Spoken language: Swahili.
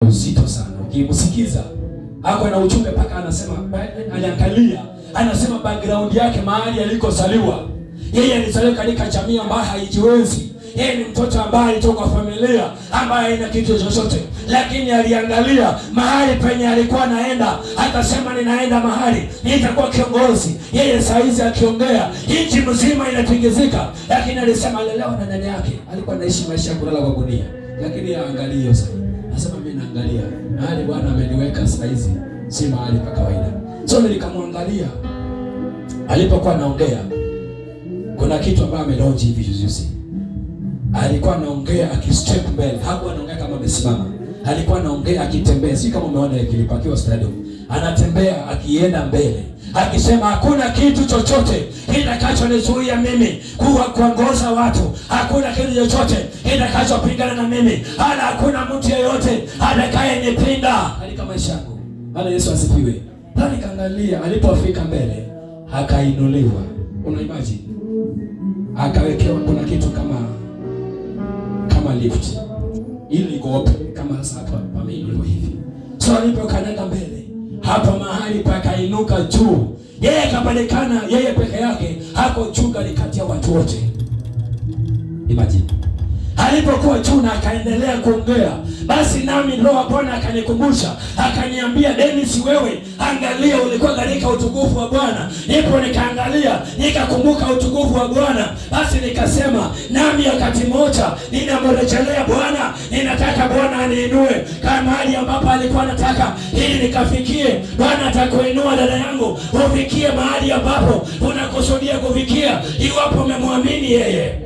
Uzito sana. Ukimsikiza ako na ujumbe mpaka anasema, aliangalia, anasema background yake mahali alikozaliwa. Yeye alizaliwa katika jamii ambayo haijiwezi. Yeye ni mtoto ambaye alitoka familia ambayo haina kitu chochote, lakini aliangalia mahali penye alikuwa anaenda, akasema ninaenda mahali nitakuwa kiongozi. Yeye saizi akiongea nchi mzima inatingizika, lakini alisema alelewa na nyanya yake, alikuwa anaishi maisha ya kulala kwa gunia, lakini aangalie hiyo sasa. Nasema mimi naangalia mahali Bwana ameniweka saizi, si mahali pa kawaida. So nilikamwangalia alipokuwa anaongea, kuna kitu ambayo amelaunch hivi juzi. Alikuwa anaongea akistep mbele, hakuwa anaongea kama amesimama. Alikuwa anaongea akitembea, si kama umeona ile clip akiwa stadium. Anatembea akienda mbele, akisema hakuna kitu chochote kitakachonizuia mimi kuwa kuongoza watu, hakuna kitu chochote kitakachopingana na mimi, wala hakuna mtu yeyote atakayenipinga katika maisha yangu. Bwana Yesu asifiwe. Sasa nikaangalia alipofika mbele akainuliwa. Una imagine? Akawekewa kuna kitu kama lift ili iko open kama sasa hapa pameinuliwa hivi. So alipokanyaga mbele hapa mahali pakainuka juu, yeye akapatikana yeye peke yake hako juu katikati ya watu wote. Imagine alipokuwa juu na akaendelea kuongea, basi nami Roho wa Bwana akanikumbusha, akaniambia, Dennis, wewe angalia, ulikuwa katika utukufu wa Bwana. Nipo nikaangalia, nikakumbuka utukufu wa Bwana, basi nikasema nami wakati mmoja ninamrejelea Bwana, ninataka Bwana aniinue kama mahali ambapo alikuwa anataka ili nikafikie. Bwana atakuinua dada yangu, ufikie mahali ambapo unakusudia kufikia, iwapo umemwamini yeye.